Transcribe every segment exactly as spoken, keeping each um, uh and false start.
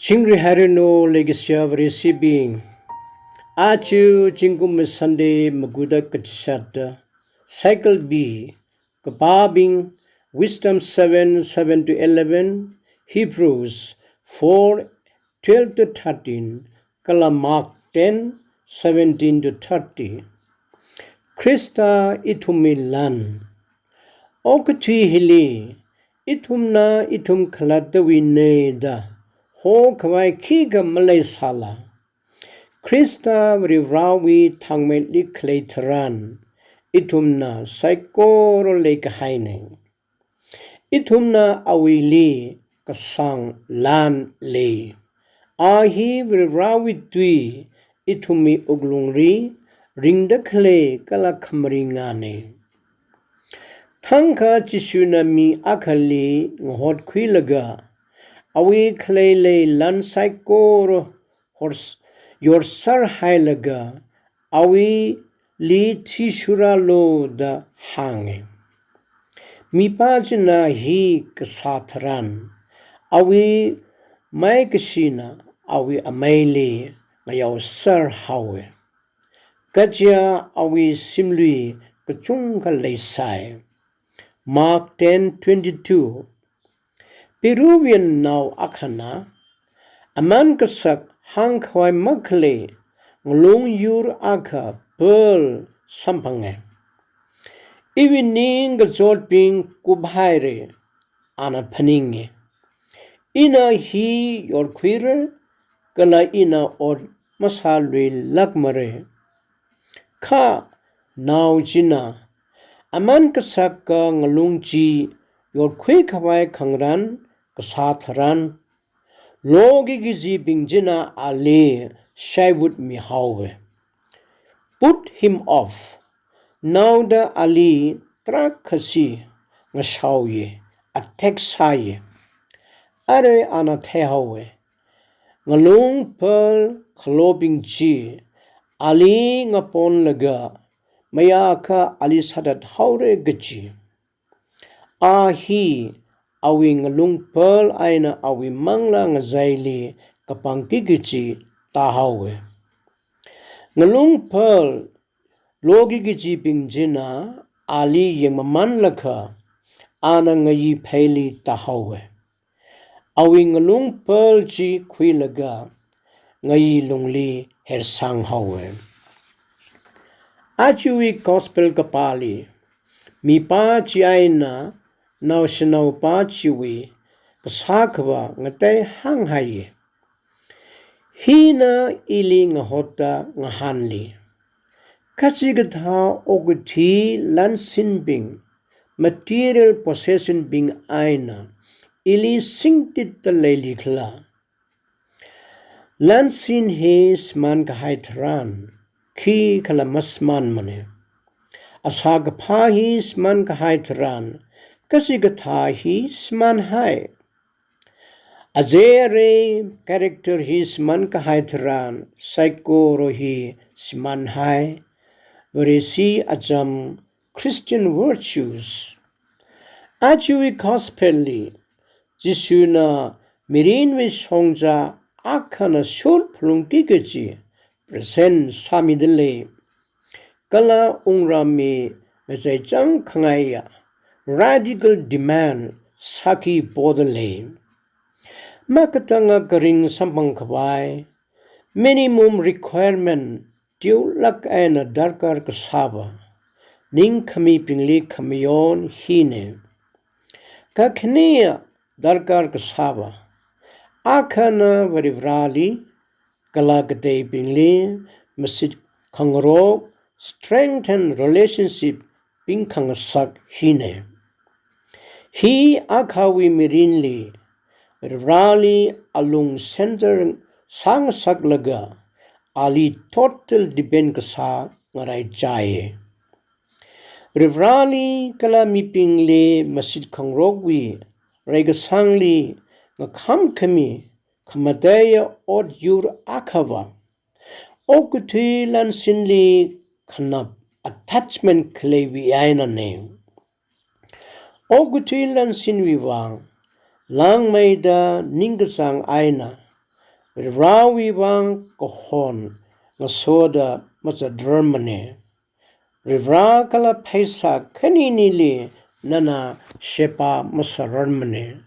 Chingri hairanu leikashiya Vareshibing. Aja zingkum Sunday maguda kachishatta, Cycle B, kapābing Wisdom seven, seven to eleven, Hebrews four, twelve to thirteen, kala Mark ten, seventeen to thirty. Khrista ithumwui lan. Okathui hili, ithumna ithum khalattawuina da hokhavai khikha maleisāla, Khrista Varivarāwui thangmeili khalei tharan, ithumna saikora leikahaina. Ithumna awuili kasāng lan lei. A hi Varivarāwui tui, ithumwui wuklungli ringda khalei kala khamaringana. Thangkha Jishuna mi akhali ngahotkhuilaga, awui khalei lei lan saikora hors-, yorserhailaga, awuili thishurālu da hānga. Mipā china hi kasā tharan, awui maikashina awui ameili ngayaoserhaowa. Kaja awui shimlui kachungkha leisai. Mark ten twenty-two. Peruvian nao akhana, aman kasak hāngkhavai makhalei ngalung yur akha pearl samphanga. Iwui ningkachotbing kuphaira, ana phaninga. Ina hi yorkhuira, kala ina ot masāluilākmara. Kha nao china, aman kasaka ngalung chi yorkhuikhavai khangarān kasā tharan, lokiki kajibing china ali shaivut mihaowa. Put him off. Naoda ali tarākhashi ngashaoya, attack sāya. Arui ana theihaowa, ngalung pearl khalobing chi ali ngaponlaga, mayākha ali sāthathaora kaji. A hi awui ngalung pearl eina awui manglā ngachaili kapangki kaji tāhaowa. Ngalung pearl lokiki kajibing china ali yangmamanlakha, ana ngayi pheili tāhaowa. Awui ngalung pearl chi khuilaga ngayi lungli hersanghaowa. Ajawui gospel kapāli, mipā chi eina naoshinaopā chiwui kasā khavā ngatei hānghaiya. Hina ili ngahotta ngahānli. Kachikathā okathui lansinbing, material possession bing eina ili singtitta leilikhala? Lansin hi shimānkahai tharan, khikhala mashimānmana. Asā kaphā hi shimānkahai tharan, kachikathā hi shimānhai. Azar character hi shimānkahai tharan, saikora hi shimānhai. Vareshi acham Christian virtues. Ajawui gospel li, Jishuna mirinwui shongza akhana shurphalungki kaji present sāmidalei. Kala wungram mi ngacheichang khangaiya radical demand sāki podalei. Makatanga karing samphang khavai, minimum requirement tiulāk eina darkar kasāva, ningkhamibingli khamayon hina. Kakhanea darkar kasāva, akhana Varivarāli, kala kateibingli mashit khangarok, strengthen relationship bing khangasak hina. Hi akhawui mirinli, Varivarāli alung center sāngasaklaga, ali total depend kasā ngaraichai. Varivarāli kala mibingli mashit khangarokwui reikasangli ngakham khami khamataiya ot yur akhava, okathui lansinli khanap attachment khaleiwui einana. Okathui lansinwui vang, langmeida ningkachāng eina, Varivarawui vang kahon ngasoda mazatrarmane. Varivara kala pheisā khaninili nana sheba masārarmane.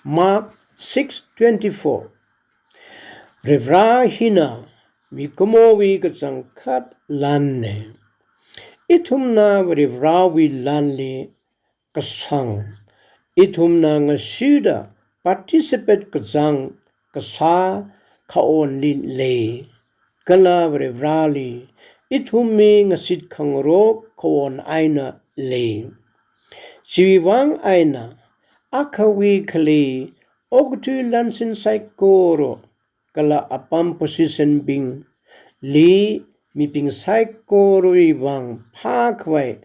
Mark six twenty-four. Varivara hina mikumowui kachangkhat lanne. Ithumna Varivarawui lanli kasang, ithumna ngashida participate kachang kasā khaonli lei. Kala Varivarali ithumwui ngasit khangarok khaon eina lei. Chiwui vang eina akhawui khalei okathui lansin saikora kala apam position bingli mibing saikorawui vang phākhavai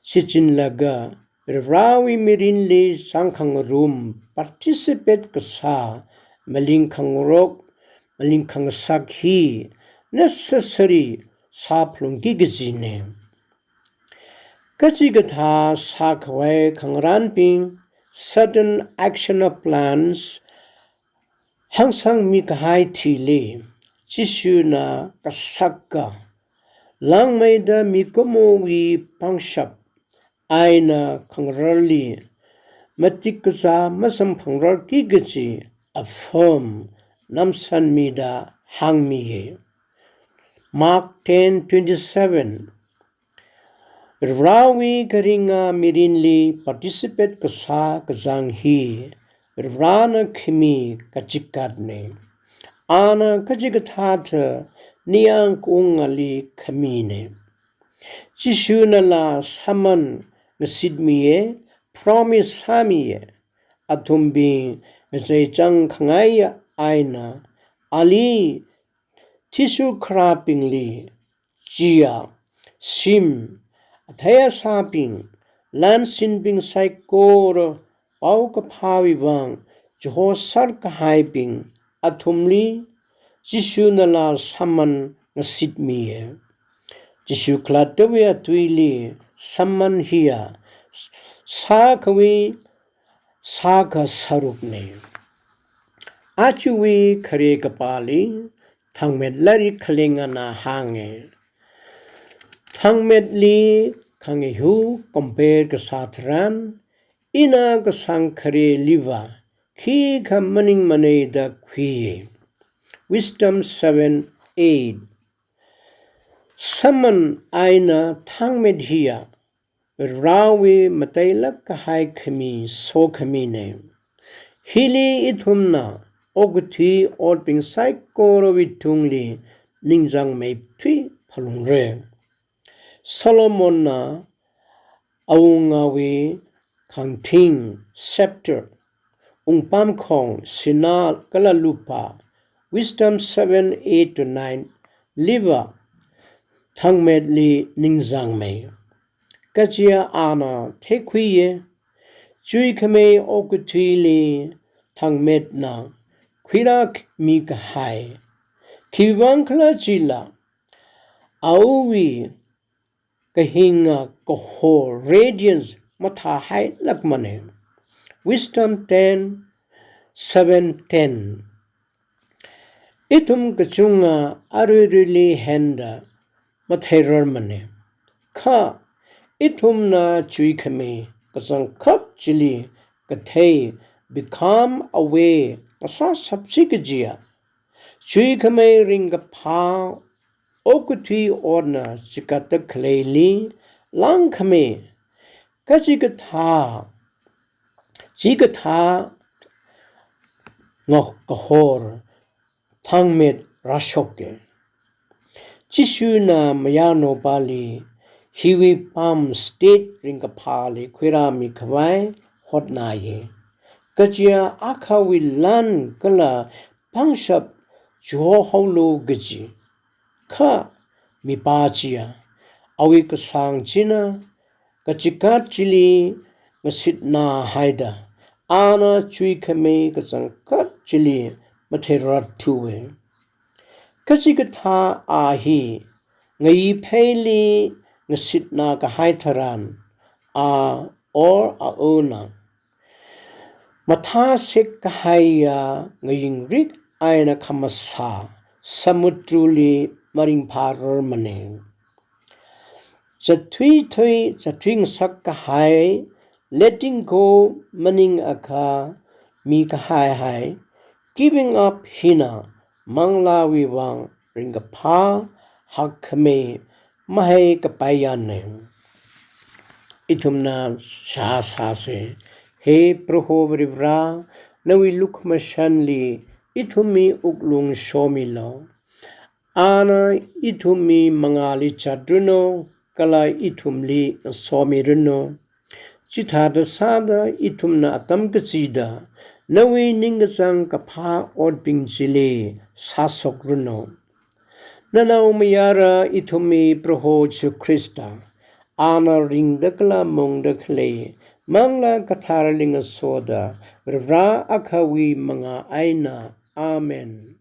shichinlaga Varivarawui mirinli zangkhangarum participate kasā maling khangarok, maling khangasak hi necessary sāphalungki kajine. Kachikathā sākhavai khangarānbing, certain action or plans, hāngsangmi kahai thili Jishuna kasaka langmeida mikumowui pangshap eina khangararli matik kazā masamphangrarki kaji affirm namsanmida hāngmiye. Mark ten twenty-seven. Varivarawui kharinga mirinli participate kasā kazang hi Varivarana khami kachikatne. Ana kachikathātha ningyāng kaungali khamine. Jishu nala sāman ngasitmiye, promise sāmiye. Athumbing ngacheichang khangaiya eina ali thishu kharābingli, chiya, shim, athei asābing, lansinbing saikora paokaphāwui vang chihosar kahaibing athumli Jishu nala sāman ngasitmiye. Jishu khalattawui atuili sāman hiya sākhawui sākha sārukne. Ajawui khare kapāli thangmet lairik khalengana hānge. Thangmetli khangaihu compare kasā tharan, ina kasāng khareliva khikha maningmane da khuiye. Wisdom seven eight. Sāman eina thangmet hiya Varewui matailāk kahai khami sokhamine. Hili ithumna okathui otbing saikorawui tungli ningchāngmeithui phalungre. Solomonna awungawui khangthing, scepter, wungpamkhong, sinā kala lupā, Wisdom seven eight to nine liva thangmetli ningchāngmei. Kajiya ana theikhuiye, chuikhamei okathuili thangmetna khuirāmi kahai. Khiwuivang khala chila, awui kahinga kahor radiance mathāhailākmane. Wisdom ten, seven ten. Ithum kachunga aruiruili henda matheirarmane. Kha ithumna chuikhamei kachangkhat chili kathei, become aware, kasā shapsi kajiya, chuikhamei ringkaphā okathui otna chikatta khaleili langkhamei kachikathā, chikathā ngok kahor thangmet rāshoke. Jishuna mayarnaopali hiwui pam state ringkaphāli khuirāmi khavai hotnāye. Kajiya akhawui lan kala pangshap chihohaolu kaji. Kha mipā chiya awui kasāng china kachikat chili ngasitnāhaida, ana chuikhamei kachangkhat chili matheirarthuwe. Kachikathā a hi ngayipheili ngasitnā kahai tharan, a or aona mathāsek kahaiya ngayingrik eina khamasā samudrali maringphārarmana. Zatthuithui, zatthuingasak kahai, letting go maningakha mikahai hai, giving up hina manglāwui vang ringkaphā hakkhamei mahaikapaiyana. Ithumna shāsāsa. He Proho Varivara, nawui lukhamashanli ithumwui wuklung shomilu. Ana ithumwui mangāli zatranu, kala ithumli somiranu. Chithāda sāda ithumna atam kachida nawui ningkachāng kaphā otbing chili sāshokranu. Nanaomayara ithumwui Proho Jishu Khrista, ana ringda kala mungda khalei Manglā Katharali ngasoda Varivara akhawui mangā eina. Amen.